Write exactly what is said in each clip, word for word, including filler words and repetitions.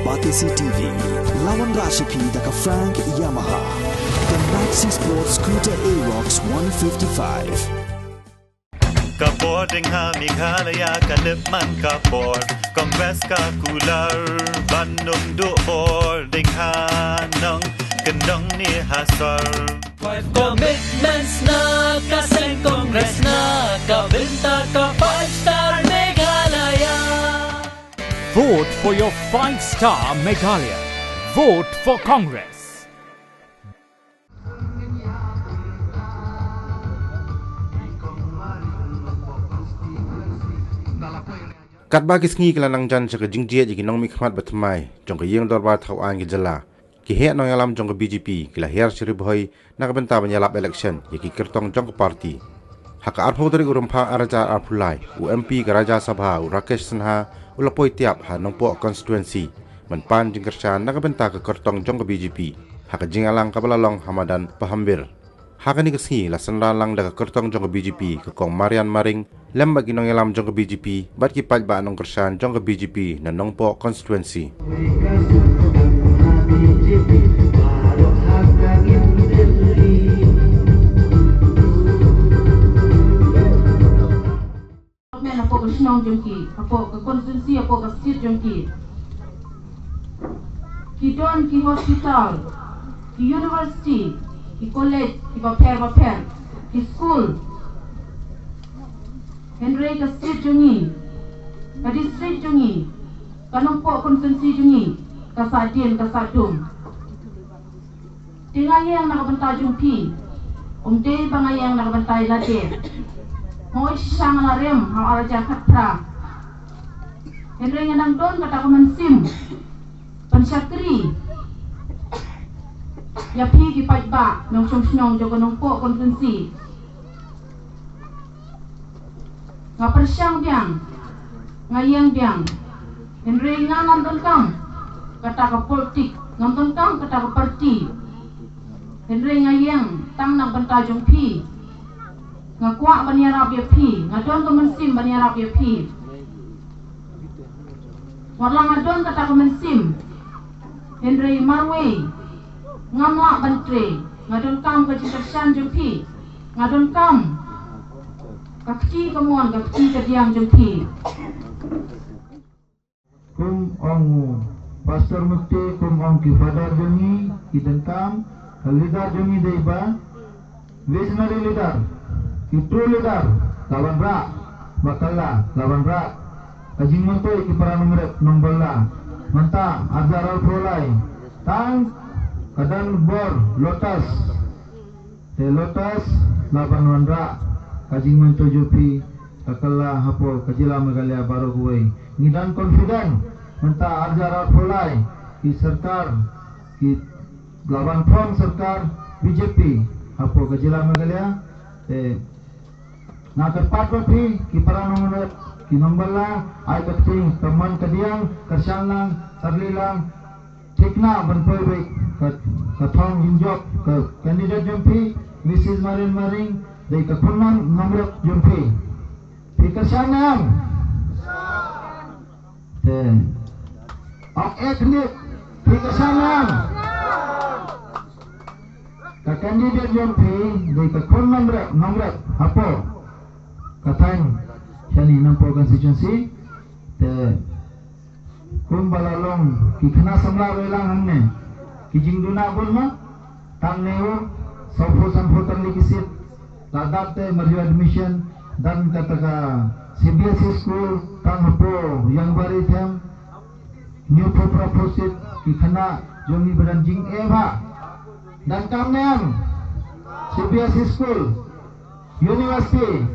Batesi T V, la wanrah sha phi da ka Frank Yamaha, ka Maxi Sport Scooter Aerox one fifty-five. Ka bor ding ha Meghalaya ka lip man ka bor, Congress ka kular ban nung duh bor ding ha nong, kyndong ne ha sor. Five commitments na ka seng Congress na ka bynta ka five star Meghalaya. Vote for your five star Meghalaya. Vote for Congress. Katba ki sngi ki la nang jan sha ka jingjied ïa ki nongmihkhmat bathymmai jong ka ïing dorbar thaw aiñ ka jylla, ki heh nongïalam jong ka B J P ki la hiar sha Ri Bhoi na ka bynta ban ïalap election ïa ki kyrtong jong ka party. Ha ka arphew tarik u Rymphang arhajar arphew lai, u M P ka Rajya Sabha u Rakesh Sinha u la poi tiap ha Nongpoh constituency ban pan jingkyrshan na ka bynta ka kyrtong jong ka B J P ha ka jingïalang kaba la long ha madan Pahambir. Ha kane ka sngi la synran lang da ka kyrtong jong ka B J P ka Kong Marian Maring lem bad ki nongïalam jong ka B J P bad ki paidbah nongkyrshan jong ka B J P na Nongpoh constituency. Development hapoh ka shnong jong ki, hapoh ka constituency, hapoh ka state jong ki. Ki don ki hospital, ki university, ki college, ki bapher bapher, ki school. Hynrei ka state jong ngi, ka district jong ngi, ka Nongpoh constituency jong ngi, ka sah dien, ka sah dum. Te nga ïeng na ka bynta jong phi. Ym dei ba nga ïeng na ka bynta ïa lade. Nga oi shisha nga la rem ha u arhajar khatphra. Hynrei nga dang don kata ka mynsiem ban shakri ïa phi ki paidbah nongshong shnong jong ka Nongpoh constituency. Nga pyrshang biang, nga ïeng biang. Hynrei nga ngam donkam kata ka politik, ngam donkam kata ka parti. Hynrei nga ïeng tang na ka bynta jong phi. Nga kwah ban ïarap ïa phi, nga don ka mynsiem ban ïarap ïa phi. Wat la nga don kata ka mynsiem, hynrei marwei ngam lah ban trei. Nga donkam ka jingkyrshan jong phi. Nga donkam ka kti kamon, ka kti kadiang jong phi. Kum ong u Pastor Mukti, kum ong ki father jong ngi, ki donkam ka leader jong ngi dei ba visionary leader, ki true leader, la wanrah ba kylla, la wanrah ka jingmyntoi ki para nongrep nongbylla. Mynta arhajar arphew lai tang ka don bor Lotus. Te Lotus la ban wanrah ka jingmyntoi jong phi, ka kylla hapoh ka jylla Meghalaya baroh kawei. Ngi don confident mynta arhajar arphew lai ki sorkar, ki la ban form sorkar B J P hapoh ka jylla Meghalaya. Te nga kyrpad ba phi ki para nongrep, ki nongbylla, ai ka kti kamon kadiang, kyrshan lang, sarli lang, thikna ban poi beit ka, ka thong jingjop ka candidate jong phi, Missus Marian Maring, dei ka khun nongrep jong phi. Phi kyrshan ne em? Te. Ok, eh, khyndiat. Phi kyrshan ne em? Ka candidate jong phi dei ka khun nongrep, nongrep hapoh ka thaiñ shane Nongpoh constituency. Te kumba la long ki khynnah samla ba ïalang hangne, ki jingduna bun ma, tang ne u, sawphew sanphew tylli ki seat la dap te, mar ïoh admission, don kata ka C B S E school tang hapoh Yangbari them, hynñiewphew phraphew seat ki khynnah jong ngi ba don jingeh bha. Donkam ne em C B S E school, university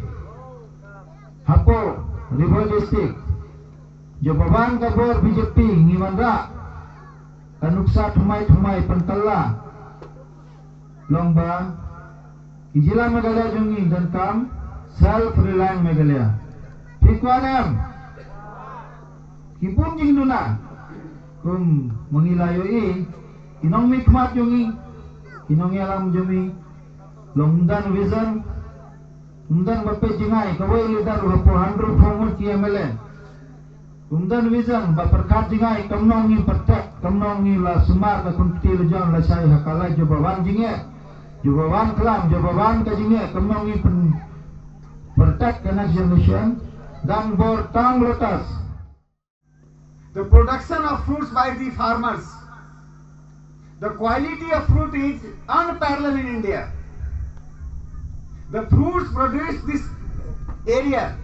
hapoh Ri Bhoi District. Jong ba wan ka bor B J P ngi wanrah ka nuksa thymmai thymmai pynkylla, long ba ki jylla Meghalaya jong ngi donkam self reliant Meghalaya. Phi kwah ne em? Ki bun jingduna. Kum ma ngi la ïohi, ki nongmihkhmat jong ngi, ki nongïalam jong ngi, long ym don vision, ym don ba peit jngai. Kawei leader u hapoh hynriewphew ngut ki M L A. Umdan wijang ba pyrkhat jingai kumno ngi protect, kumno ngi la sumar ka khun kti la jong la shai ha ka la jubab wan jingeh, jubab wan klam, jubab wan ka jingeh, kumno ngi pyn protect ka next generation. Dan bor tang lotas. The production of fruits by the farmers. The quality of fruit is unparalleled in India. The fruits produced this area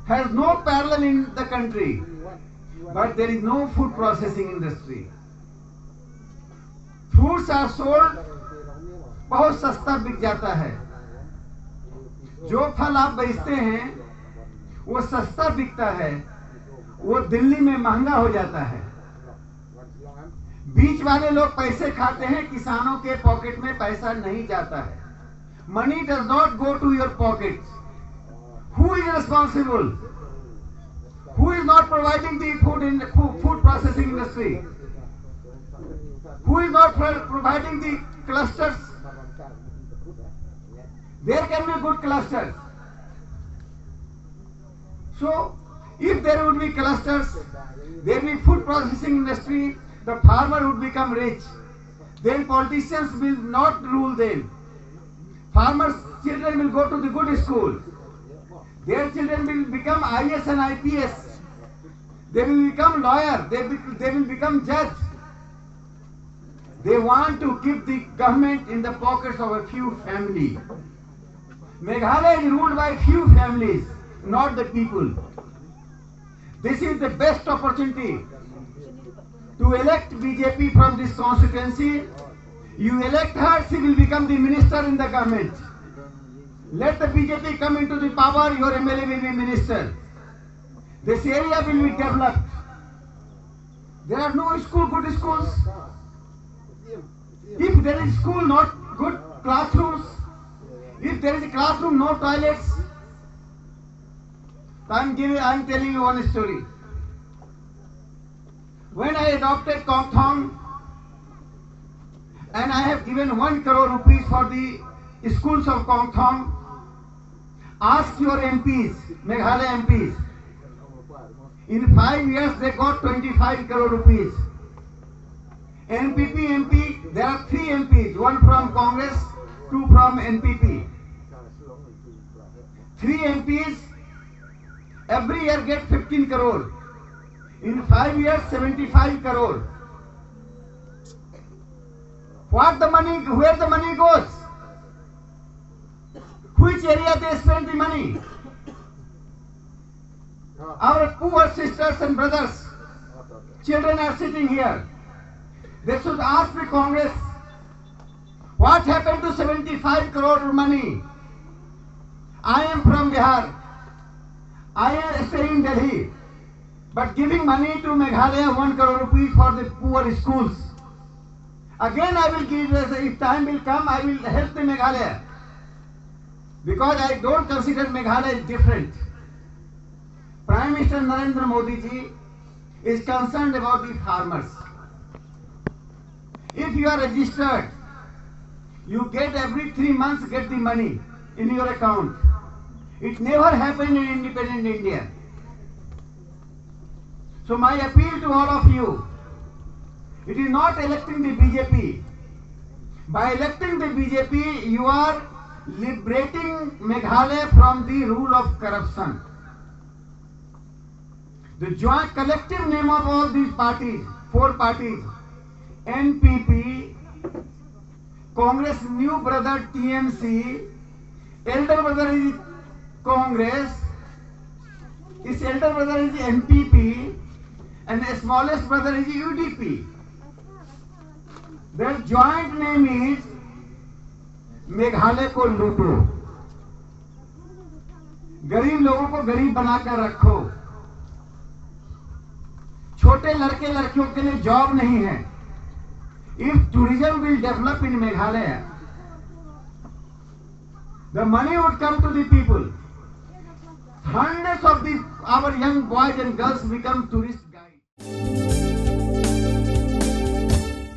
has no parallel in the country, but there is no food processing industry. Fruits are sold, बहुत सस्ता बिक जाता है। जो फल आप बेचते हैं वो सस्ता बिकता है, वो दिल्ली में महंगा हो जाता है। बीच वाले लोग पैसे खाते हैं, किसानों के पॉकेट में पैसा नहीं जाता है। Money does not go to your pocket. Who is responsible? Who is not providing the food in food, food processing industry? Who is not pro- providing the clusters? There can be good clusters. So, if there would be clusters, there will be food processing industry, the farmer would become rich. Then politicians will not rule them. Farmers' children will go to the good school. Their children will become I A S and I P S. They will become lawyer. They, be, they will become judge. They want to keep the government in the pockets of a few family. Meghalaya is ruled by few families, not the people. This is the best opportunity to elect B J P from this constituency. You elect her, she will become the minister in the government. Let the B J P come into the power, your M L A will be minister. This area will be developed. There are no school, good schools. If there is school, not good classrooms, if there is a classroom, no toilets, so I'm giving, I'm telling you one story. When I adopted Kongthong, and I have given one crore rupees for the schools of Kongthong, ask your M Ps, Meghalaya M Ps. In five years, they got twenty-five crore rupees. N P P M P, there are three M Ps, one from Congress, two from N P P. Three M Ps every year get fifteen crore. In five years, seventy-five crore. What the money, where the money goes? Which area they spend the money? Our poor sisters and brothers, children are sitting here. They should ask the Congress, what happened to seventy-five crore money? I am from Bihar. I am staying in Delhi. But giving money to Meghalaya, one crore rupees for the poor schools. Again, I will give, if time will come, I will help the Meghalaya. Because I don't consider Meghalaya is different. Prime Minister Narendra Modi ji is concerned about the farmers. If you are registered, you get every three months get the money in your account. It never happened in independent India. So my appeal to all of you, it is not electing the B J P. By electing the B J P, you are liberating Meghalaya from the rule of corruption. The joint collective name of all these parties, four parties, N P P, Congress new brother T M C, elder brother is Congress, his elder brother is N P P, and the smallest brother is U D P. Their joint name is Meghalaya ko looto. गरीब लोगों को गरीब बनाकर रखो। छोटे लड़के लड़कियों के लिए जॉब नहीं है। If tourism will develop in Meghalaya, the money would come to the people. Hundreds of the our young boys and girls become tourist guides.